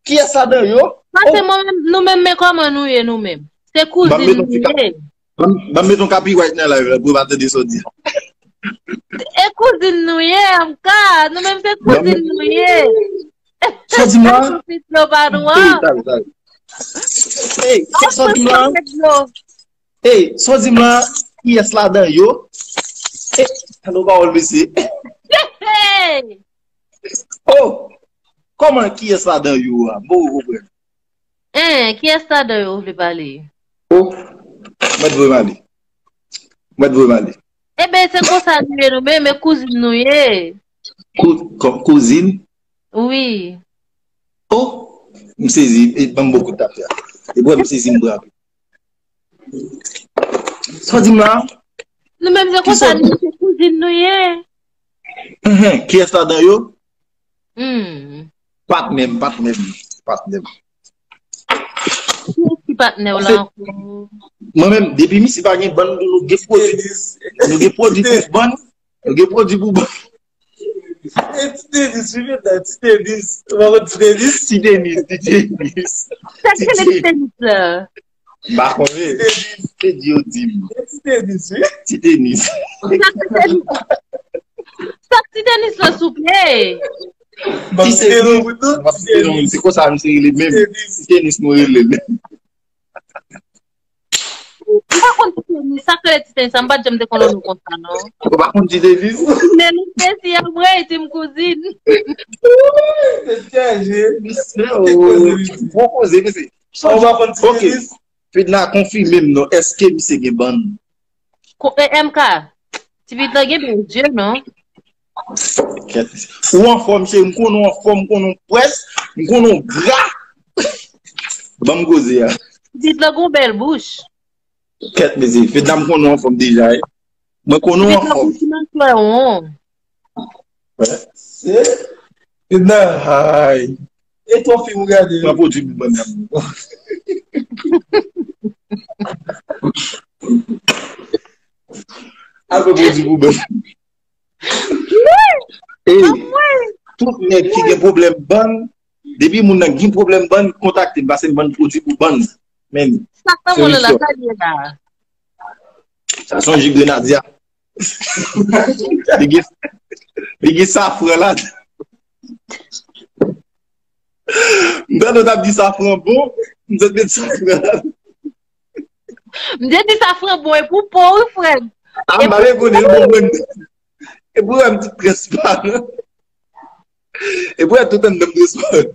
Kiyès ladan yo? Pase mwen menm, nou menm, men kòman nou ye nou menm? Se kouzin nou ye. Ban m met yon copyright nan live la pou yo pa tande sa w di. E kouzin nou ye, M K. Nou menm se kouzin nou ye. Sa w di m la? Ey, sa w di m la? Ey, sa w di m la? Kiyès ladan yo? Ey, tande yon pawòl, mesye. Oh, kòman kiyès ladan yo a? M poko konprann. En, kiyès ladan yo ou vle pale? Oh, mèt voye m ale. Mèt voye m ale. Eben, se konsa nou ye nou menm, e kouzin nou ye. Kou-, kò-, kouzin? Wi. Oh, m sezi, e ban m bokou tafya. E bwè m sezi m brape. Sa w di m la? Nou menm se konsa nou, se kouzin nou ye. Enhen, kiyès ladan yo? Hmm. Patnè m, patnè m, patnè m. Kiyès ki patnè w la ankò? Mwen menm, depi misye pa gen bann, nou gen pwodui. Nou gen pwodui pou bann. Nou gen pwodui pou bann. E Ti Tenis, wi, men nan Ti Tenis. Ou pa konn Ti Tenis? Ti Tenis, Ti Tenis. Sa k rele Ti Tenis la? M pa konnen. Ti Tenis. Se di yo di m. E Ti Tenis, wi. Ti Tenis. Sa k Ti Tenis? Sa k Ti Tenis la, souple? Ti Tenis. M ap site non moun, se konsa misye rele menm. Ti Tenis. Ti Tenis nou rele l. M pa konn Ti Tenis, sa k rele Ti Tenis sa, m pa t janm te konn non konsa, non. Ou pa konn Ti Tenis? Men nou se si an mwen, ti m kouzin. Tèt chaje. Misye, oh, bon koze, mesye. Ou pa konn Ti Tenis? Fedna, konfime m non, èske misye gen bann? Ko-, e, M K, ti pitit la gen bèl zye, non? Kèt, ou anfòm, cheri, m konnen w anfòm, m konnen w pwès, m konnen w gra. Ban m koze a. Ti pitit la gon bèl bouch. Kèt, mesye, Fedna, m konnen w anfòm deja, wi. Mwen konnen w anfòm. Ti pitit la gon ti machwè won. Wè. Se Fedna. Ay. E twa fim ou gade? Pran pwodui pou bann nan. Al pran pwodui pou bann. Ey, tout nèg ki gen pwoblèm bann, depi moun nan gen pwoblèm bann, kontakte m, pase m bann pwodui pou bann. Men, sa k nan men w la, sa l ye la? Sa se yon ji grenadya. Li gen, li gen safran la. M tande w t ap di safran bon, m sot met safran la. M te di safran bon e pou po wi, frè m. A, m pa vle konnen l bon pou mwen. E pou wè m ti transparan. E pou wè tout anndan m transparan.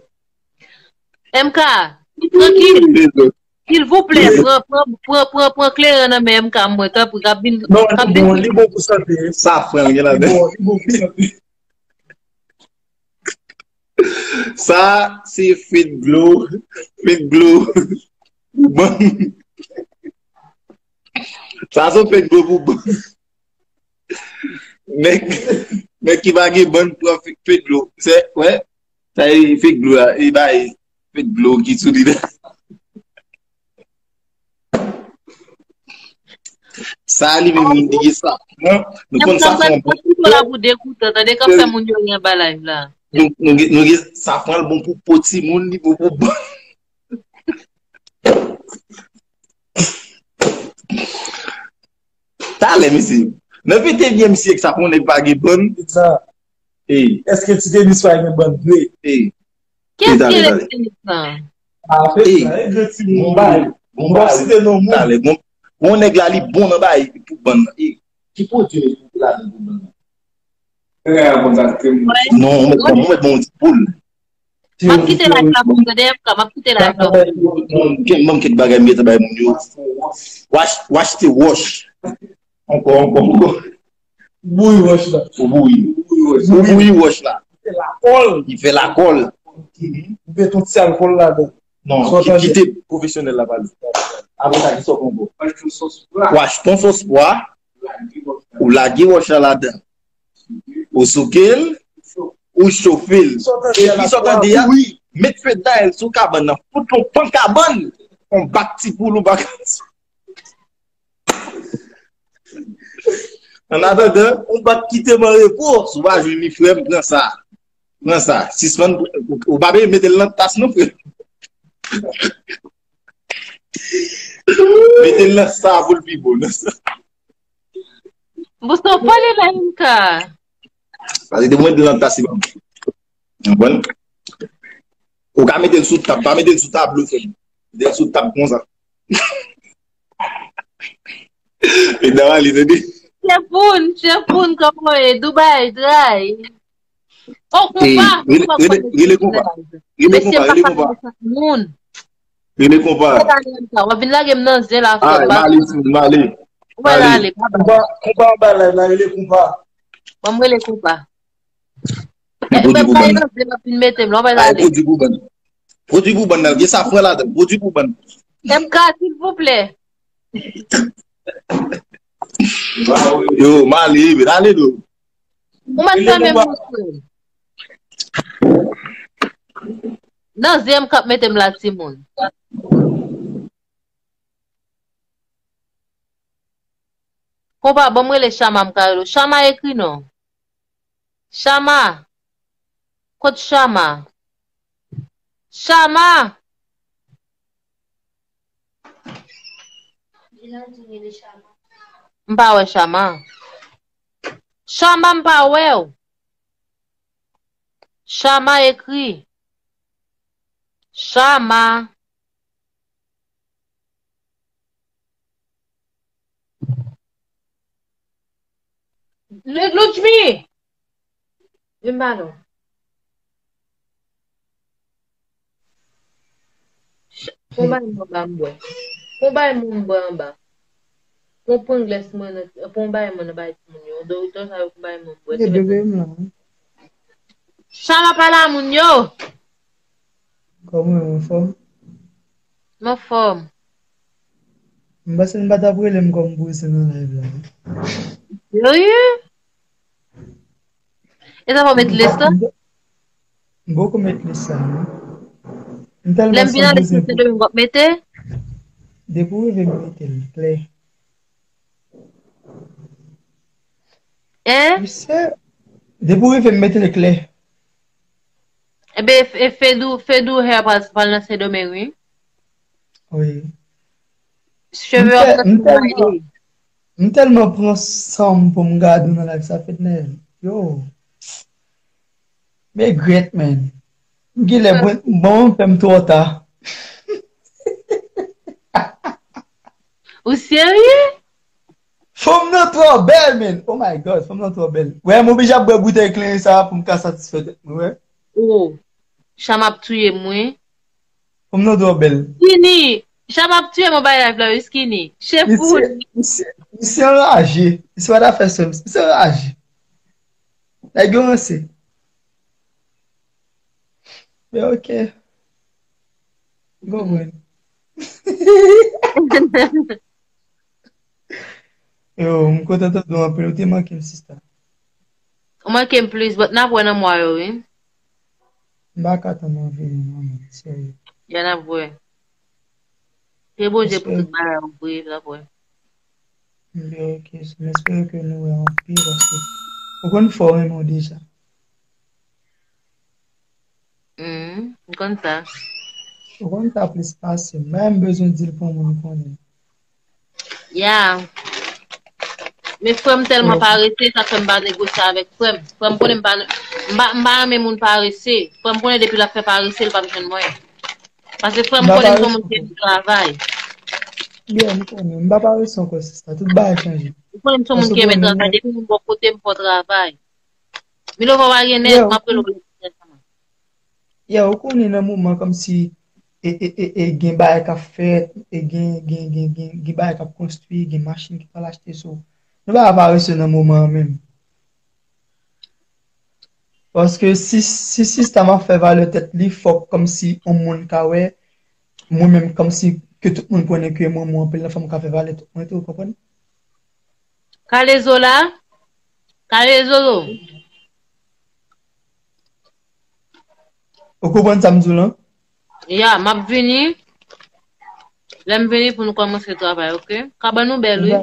M K, trankil. Silvouplè, pran, pran, pran, pran, pran kleren nan men M K mwen, tanpri, k ap vin, k ap vin. Non, li bon, li bon pou sante. Safran gen ladan. Li bon, li bon pou sante. Sa se fedglo, fedglo pou bann. Sa se fedglo pou bann. Nèg, nèg ki pa gen bann pran fedglo. Se, wè, sa e fedglo la, e bay fedglo ki sou li la. Sa li menm li gen safran. Nou konn safran bon. Pito la pou degoutan, tande k ap fè moun yo ri anba live la. Nou, nou gen, nou gen safran l bon pou po timoun, li bon pou bann. Talè, mesye. Nan ventenyèm syèk sa pou nèg pa gen bann. Ey. Èske Ti Tenis pa gen bann vre? Ey. Kiyès ki rele Ti Tenis lan? Ey. Bon bagay. Bon bagay. Talè, bon. Bon nèg la li bon nan bagay pou bann nan. Ey. Ki pwodui li pou ladan pou bann nan? Bagay a konn sa ke m. Non, ou mèt ban m, ou mèt ban m yon ti boul. M ap kite live la pou tande M K, m ap kite live la pou tande. Gen, ban m kèk bagay m gentan bay moun yo. Wash, wash te wòch. Ankò, ankò, ankò. Bouyi wòch la. Ou bouyi. Ou bouyi wòch la. Li fè lakòl. Li fè lakòl. Ou mete yon ti alkòl ladan. Non, ki, kite pwofesyonèl la pale. Apre sa, ki sa w konn fè? Ou achte yon sòs pwa. Ou lage wòch la ladan. Ou souke l, ou chofe l. Epi sa w tande a, met fedayèl sou kabann nan. Fout yon pan kabann. Yon bak ti poul ou bak. An atandan, yon bak kite m an repo. Si w pa jwenn li, frè m, pran sa. Pran sa. Sispann, ou pa bezwen mete l nan tas non, frè m. Mete l nan sa pou l pi bon, nan sa. Bouson, pale la, M K. Pase depi w mete l nan tas, li pa bon. Konprann? Ou ka mete l sou tab, pa mete l sou tablo, frè m. Mete l sou tab konsa. Medam ale, tande. Chepoun, Chepoun, kòman w ye? Dubai, dry. Oh, konpa, konpa, rele konpa. Rele konpa, rele konpa. Rele konpa. W ap vin lage m nan zen la, frè. M ale, m ale. Ou pral ale, bye bye. Konpa, konpa anba live la, rele konpa. Ban m rele konpa. Pwodui pou bann. Pwodui pou bann. Pwodui pou bann nan, gen safran ladan. Pwodui pou bann. M K, silvouplè. Yo, m ale, men ale do. Ou mèt fèmen bouch ou. Nan zen m k ap mete m la, timoun. Konpa, ban m rele Chama, m ka rele w. Chama, ekri non. Chama. Kot Chama? Chama! M pa wè Chama. Chama, m pa wè w. Chama, ekri. Chama. Ludmi! Vin ba non. Pran bay mwen anba m bwè. Pran bay mwen m bwè anba. Pran pranglès mwen nan, pran bay mwen nan bay timoun yo. Doritos sa yo pran bay mwen m bwè. Se bebe m la. Chama pale a moun yo. Kòman w anfòm? M anfòm. M panse n pa t ap rele m kòm bouzen nan live la. Serye? E sa fò met lis la? M poko met lis la non. M tèlman san bouzen pou. Lè m vin ale sou Sendomeng w ap mete? Depi w rive m mete l klè. Hein? Misye, depi w rive m mete l klè. Enben, e Fedou, Fedou Hair pral, pral nan Sendomeng wi. Wi. Cheve w ap santi maye. M tèlman pran san m pou m gade w nan live sa, Fednel. Yo. Me grèt, man. M genlè bon, bon, fè m twò ta. Ou serye? Fanm nan twò bèl, man. Oh my God, fanm nan twò bèl. Wè, m oblije ap bwè boutèy kleren sa pou m ka satisfè tèt mwen, wè. Oh, Chama ap touye m, wi. Fanm nan twò bèl. Skinny, Chama ap touye m anba live la, wi, Skinny. Chepoun. Misye, misye, misye anraje. Misye pa ta fè sè, misye anraje. Nèg yo ranse. Men ok. M konprann. Yo, m kontan tande w anpil. Ou te manke m, sista. Ou manke m plis, but n ap wè nan mwa yo, wi. M pa ka tann w vini non, man. Serye. Ya, n ap wè. Ke Bondye pou tout bagay, wi, n ap wè. M byen ok, m espere ke nou wè anpil, paske ou konn fò renmen w deja. Mm, m konn sa. Ou konn sa plis pase m. Menm bezwen di l pou moun konnen. Ya. Men frè m tèlman parese, sa fè m pa negosye avèk frè m. Frè m konnen m pa, m pa, m pa renmen moun parese. Frè m konnen depi l ap fè parese, l p ap jwenn mwen. Paske frè m konnen m se yon moun ki renmen travay. Byen, m konnen. M pa parese ankò, sista. Tout bagay chanje. M konnen m se yon moun ki renmen travay. Depi m bò kote m fò travay. Milova pa gen nèg, m ap rele w lè m gen nèg. Yeah, ou konnen nan moman kòmsi e, e, e, e gen bagay k ap fèt, e gen, gen, gen, gen, gen bagay k ap konstwi, gen machin ki pral achte, so. Nou pa parese nan moman an menm. Paske si, si sistèm ap fè valè tèt li, fòk kòmsi yon moun ka wè, mwen menm kòmsi ke tout moun konnen ke mwen, mwen anpil nan fanm ka fè valè tèt mwen tou, ou konprann? Kalezo la? Kalezo. Ou konprann sa m di w lan? Ya, m ap vini. Lè m vini pou nou kòmanse travay, oke? Kabann ou bèl, wi.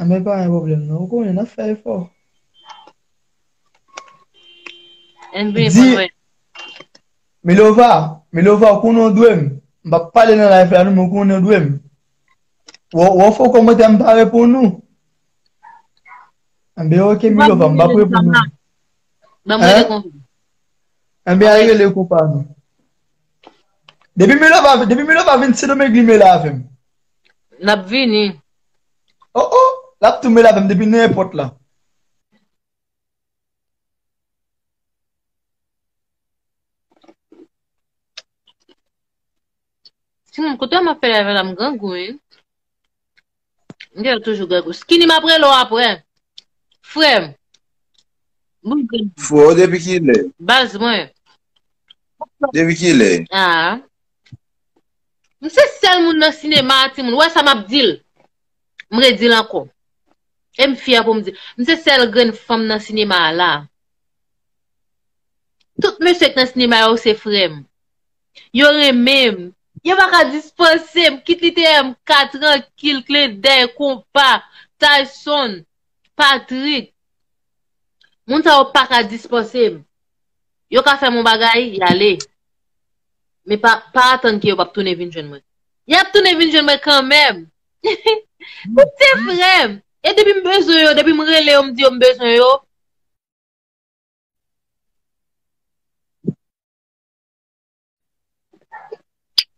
Anben, pa gen pwoblèm, non. Ou konnen, n ap fè efò. Ann vini pou nou wè. Milova, Milova, ou konnen w dwe m. M p ap pale nan live la, non, men ou konnen w dwe m. Ou, ou fè w kòmantè, m pa reponn ou. Anben, oke, Milova, m p ap reponn ou. Ban m rele konpa. Anben, al rele konpa nou. Depi Milova, depi Milova vin Sendomeng, li mele avè m. N ap vini. Oh, oh, l ap tou mele avè m depi nenpòt la. Timoun, kote m ap fè live la, m grangou, wi. M gen toujou grangou. Skinny, m ap rele w apre. Frè m. Boul grangou. Frè w depi kilè? Baz mwen. Depi kilè? Ah. M se sèl moun nan sinema a, timoun. Ou wè sa m ap di l? M redi l ankò. E m fyè pou m di. M se sèl grenn fanm nan sinema a la. Tout mesye k nan sinema yo se frè m. Yo renmen m. Yo pa ka dispanse m. Kit li te M K, Trankil, Kledèy, Konpa, Tayson, Patrik. Moun sa yo pa ka dispanse m. Yo ka fè m yon bagay, y ale. Men pa, pa atann ke yo p ap tounen vin jwenn mwen. Y ap tounen vin jwenn mwen kanmenm. Tout se frè m. E depi m bezwen yo, depi m rele yo, m di yo m bezwen yo.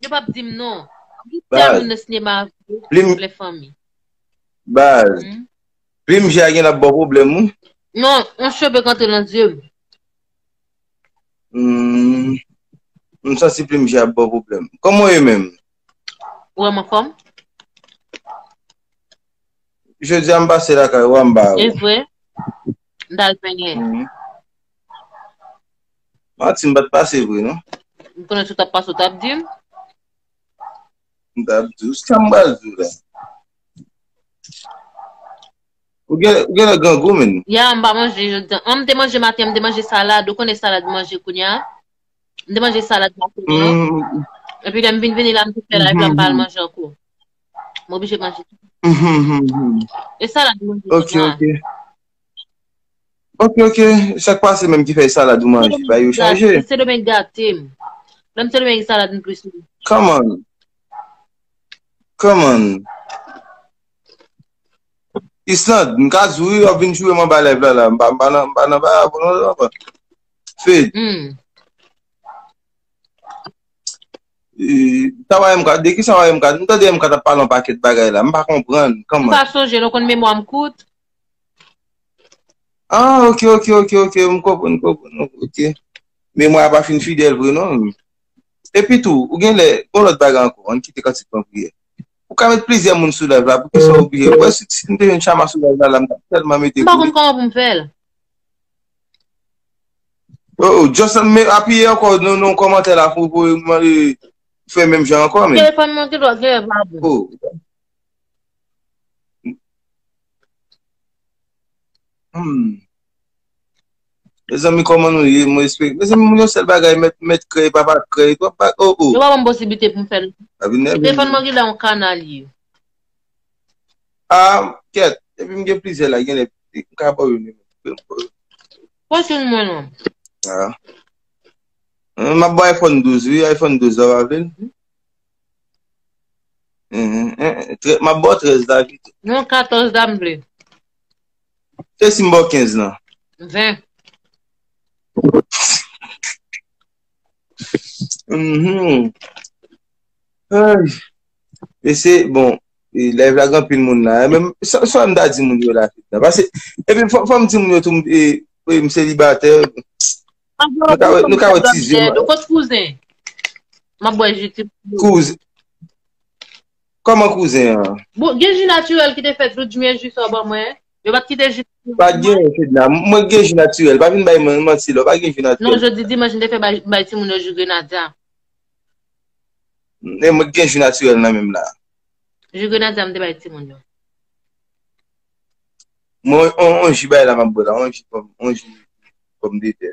Yo p ap di m non. Gen tèl moun nan sinema a, plim, plè fanmi. Baz. Hmm? Plim J a gen l ap ba w pwoblèm, wi. Non, yon cheve k antre nan zye m. Hmm. M santi Plim J ap ba w pwoblèm. Kòman w ye menm? Ou wè m anfòm? Jodi a m pase lakay ou a, m ba ou. E vre? M t al penyen. Mhm. Manti, m pa t pase vre, non. M konnen si w t ap pase, w t ap di m. M t ap di w sa m pral di w la. Ou gen, ou gen lè grangou, menn. Ya, m pa manje jodi a. An, m te manje maten, m te manje salad. Ou konnen salad m manje kounye a? M te manje salad maten an. Mm. Epi lè m vin vini la, m te fè live la, m pa al manje ankò. M oblije manje. Mhm, mhm, mhm. E salad m manje kounye a. Ok, ok. Ok, ok. Sa k pase menm ki fè salad ou manje? Bay yo chanje. Sendomeng gate m. Lè m Sendomeng salad m plis. Come on. Come on. Islande, m ka di w, wi, w ap vin joure m anba live la, la. M pa, m pa nan, m pa nan bagay pou nou, non. Fed. Hmm. E, sa w a M K, de ki sa w a M K? M tande M K t ap pale yon pakèt bagay la. M pa konprann. Kòman? M pa sonje, non, konn memwa m kout. Ah, ok, ok, ok, ok. M konprann, m konprann, ok. Memwa a pa fin fidèl vre, non. Epi tou, ou gen lè, gon lòt bagay ankò, ann kite kantik lan priyè. Ou ka met plizyè moun sou live la, poukisa w oblije? Ou wè, si, si m te jwenn Chama sou live la, la, m t ap tèlman mete kou li. M pa konn kòman pou m fè l. Oh, oh, just me apiye ankò nan, nan kòmantè la pou, pou mande fè menm jan ankò, men. Telefòn mwen ki dwa gen pa bon. Oh. Hmm. Mezanmi, kòman nou ye? Mwen espere. Mezanmi, moun yo sèl bagay, mèt, mèt krèy, papa krèy, twòp bagay. Oh, oh. Yo pa ban m posiblite pou m fè l. Telefòn mwen ki la yon kanal ye. Ah, kèt. Epi m gen plizyè la, gen lè m ka ba yo nimewo. Pran sou mwen non. Ah. M ap ba iPhone douz, wi, iPhone douz la, w pa vle l? Mhm, eh, eh, tre-, m ap ba w trèz la, wi. Non, katòz la, m vle. E si m ba w kenz lan? Ven. Mhm. Ay. E se, bon, e live la gen anpil moun la. E menm, sa, sa m ta di moun yo la, paske, epi fò, fò m di moun yo tou, e, Wi, m selibatè. Nou ka wè, nou ka wè ti zye m. Kot kouzen? M ap bwè ji ti. Kouzen. Kòman kouzen an? Bon, gen ji natirèl ki te fèt, Ludmie, ji sa w ban mwen. Yo pa t kite ji. Pa gen, Fedna. Mwen gen ji natirèl. Pa vin bay mwen manti la. Pa gen ji natirèl. Non, jodi dimanch, m te fè bay, bay timoun yo ji grenadya. E mwen gen ji natirèl nan menm la. Ji grenadya, m te bay timoun yo. Mwen, on, on ji bay la, m ap bwè la. On ji pòm, on ji pòmdetè.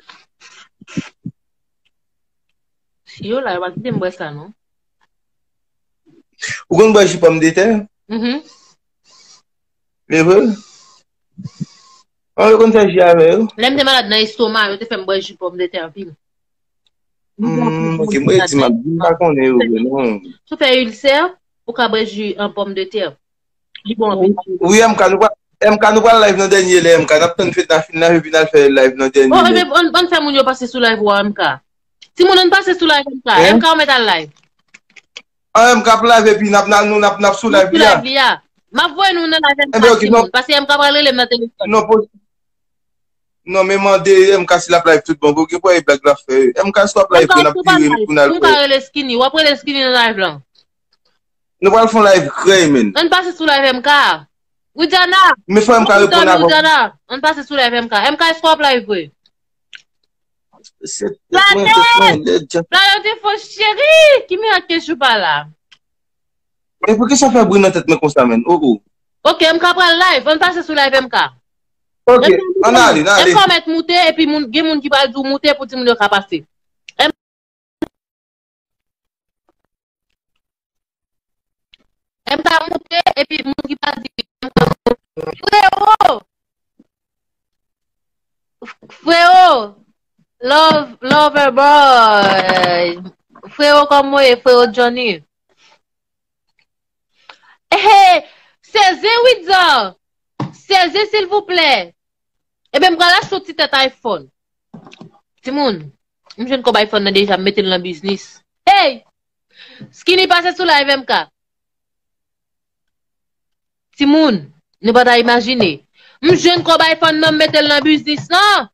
Si yo la, yo pa kite m bwè sa, non. Ou konn bwè ji pòmdetè? Mhm. E vre? An, yo konn fè ji avè yo? Lè m te malad nan estoma, yo te fè m bwè ji pòmdetè anpil. Hmm, ok, mwen di m ap di m pa konnen yo vre, non. Si w fè ilsè, ou ka bwè ji an pòmdetè. Li bon anpil. Wi, M K, nou pral, M K, nou pral live nan dènye lè, M K. N ap tann fèt la fin la, epi n al fè live nan dènye lè. Oh, ebyen, ann, ann fè moun yo pase sou live ou a, M K. Timoun, ann pase sou live M K. Hein? M K, ou mèt al live. Ah, M K ap live epi n ap, n ap, nou, n ap, n ap sou live li a. Sou live li a. M ap voye nou nan live M K, timoun, paske M K pral rele m nan telefòn. Non, non, men mande M K si l ap live tout bon. Gen pou e blag l ap fè. M K, èske w ap live pou n ap vire pou n al wè? M K rele Skinny. W ap rele Skinny nan live lan. Nou pral fè yon live krèy, men. Ann pase sou live M K. Widiana. Men fò M K reponn avan. Widiana. Ann pase sou live M K. M K, èske w ap live vre? Se tèt mwen, tèt mwen, lèd jan. Planèt, Planèt Enfo cheri, ki mirak ke jou pa la? E poukisa w fè bri nan tèt mwen konsa, men? Oh, oh. Ok, M K pral live. Ann pase sou live M K. Ok, ann ale, ann ale. M K mèt moute, epi moun, gen moun ki pral di w moute pou timoun yo ka pase. M K moute, epi moun ki pa di M K moute. Freo! Freo! Love, lover boy! Freo, kòman w ye, freo Johnny? Ehe! Seze, Widzan! Seze, silvouplè! Ebyen, m pral achte yon ti tèt iPhone. Timoun, m jwenn kòb iPhone nan deja, m mete l nan biznis. Hey! Skinny pase sou live M K. Timoun, nou pa ta imajine. M jwenn kòb iPhone nan, m mete l nan biznis lan.